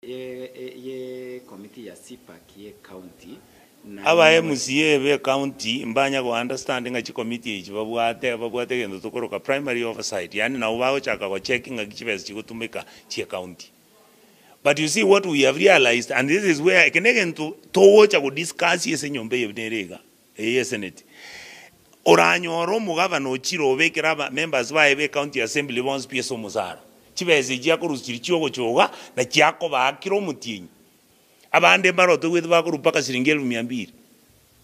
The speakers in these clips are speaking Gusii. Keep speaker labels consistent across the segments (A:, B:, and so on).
A: Ye committee ya CPAC ye county na
B: Aba MCA be county mbanya go understand ng'a chikomiti echi babwate, babwate egento tokoroka primary oversight, yaani nabo bagochaka go check ng'aki chibesa chigotumeka chie county. But you see what we have realized and this is where eke negento togocha go discuss ase enyomba eye buna ere iga, eye ye senate. Oranyore omogavana ochire obekere aba members baye be county assembly bonsi pi ase omosara. Chibesa echi akorusia chiria chiogochoga na chiakobaa kera omotienyi. Abande mbare otoigwete bakorwa mpaka shilingi elfu mia mbili.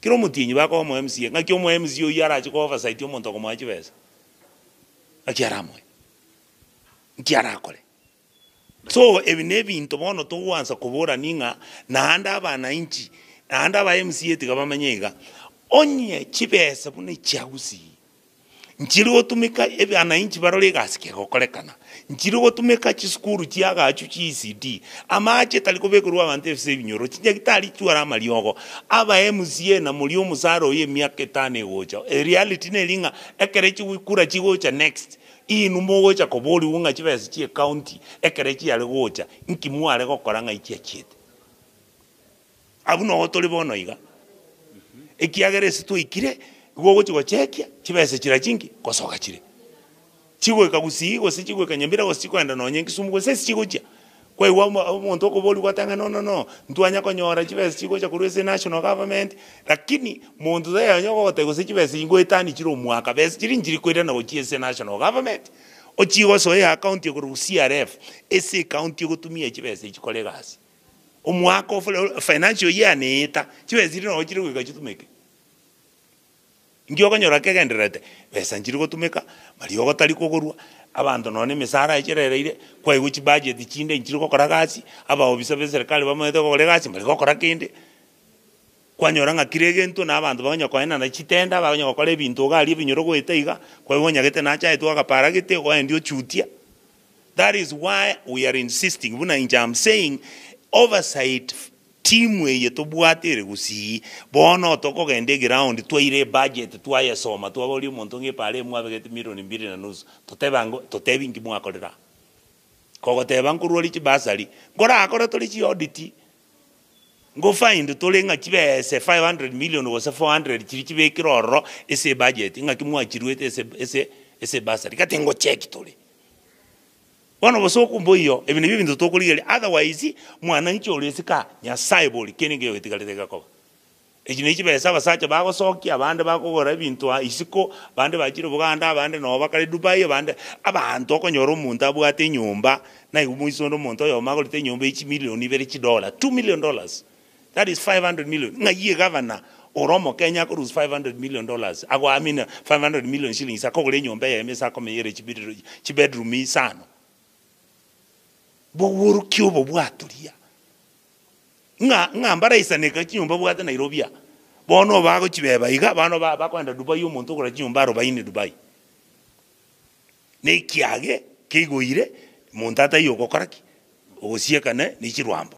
B: Kera omotienyi bakoa omo MCA. Ng'aki omo MCA oyio arache ko oversight omonto okomoa chibesa? Ng'aki aramoe? Nki arakore? So ebi nebinto bono togoansa koborani ng'a naende abanainchi, naende aba MCA tiga bamenye iga, onye chibesa buna echia gusii, nchiri gotumeka abanainchi barore egasi kegokorekana, nchiri gotumeka chisukuru chiagachwe chi ECD, amache tari kobekerwa abanto ase ebinyoro, chinyagitari chitware amariogo, aba MCA na moria omosara oyo emiaka etano egocha, ereality neri ng'a ekere chikura chigocha next, Inwe mogocha koborigwa ng'a chibesa chi'ecounty ekero chiare gocha, inki mware gokora ng'ai chiachiete? Abwo noo tore bono iga, ekiagera ase twaikire, igo ogochia gochekia, chibesa chiria chinki? Gosoka chire. Chigoika Gusii, gose chigoika Nyamira, gose chikoenda nonye Kisumu, gose ase chigochia. Kwaigwa omo omonto okoborigwa ata ng'a no no no, ntwanya konyora chibesa chigocha korwa ase national government, lakini monto taiyo onye ogogotebia gose chibesa echi ngoetania chire omwaka, besa chiria nchiri koirana gochia ase national government, ochie gosoa eaccount ekorokwa CRF, ase ecounty egotumia chibesa echi kore egasi. Omwaka ofore financial year neeta, chibesa chiria nabo chire goika chitumeke. Inki okonyora kegendererete? Besa nchiri gotumeka, mariogo tari kogorwa, abanto nonya na emesara echerereire, kwaigwa chibudget chinde nchiri gokora gasi, abaofisa ba eserekari bamaete gokora egasi mbari gokora kende, kwanyora ng'a kera egento na abanto bakonya koenana chitenda, bakonya gokora ebinto iga aria ebinyoro goeta iga, kwaigwa onyagete nachaetwe agapara gete, oende ochutia. That is why we are insisting buna inche am saying oversight team eye tobwate ere gusii bono tokogenda eground twaire ebudget twayesoma twaboria omonto ng'a epara eye mwabegete milioni mbili na nusu totebe ango totebi nki mwakorera aa. Kogoteba nkorwa ore chibasari nkorakore tore chiaudit ngo find tore ng'a chibese 500 million gose 400 chiria chibekire ororo ase ebudget ng'aki mwachiruete ase ase ase ebasari gati ngocheki tore. Bono obosooku mboiyo, ebi nabio ebinto tokorigereria, otherwise mwananchi ore isiko aa, Nyasaye bori, kende nkeiyo getigarete gekoba. Echi ne chibesa abasacha bagosokia, abande bakogora ebinto aa isiko, abande bachire Buganda, abande noo bakare Dubai, abande, abanto okonyora omonto abwate enyomba, naigwe moiso onde omonto oyomo agorete enyomba ye chimilion ibere chidola, two million dollars, that is 500 million, ng'ai egavana ore omokenya akorusia 500 million dollars, ago I mean 500 million shillings akogora enyomba eyemo ase akomenya ere chibiriro chibedroom isano. Boborokia obo bwatoria ng'a ng'a mbaraisaneka chinyomba babwate Nairobi aa, bono bagochibeba iga, bono ba bakoenda Dubai omonto okogora chinyomba arobaini Dubai. Na ekiage keigoire, monto ataiyo ogokora ki? Ogosiekana ne chirwambo.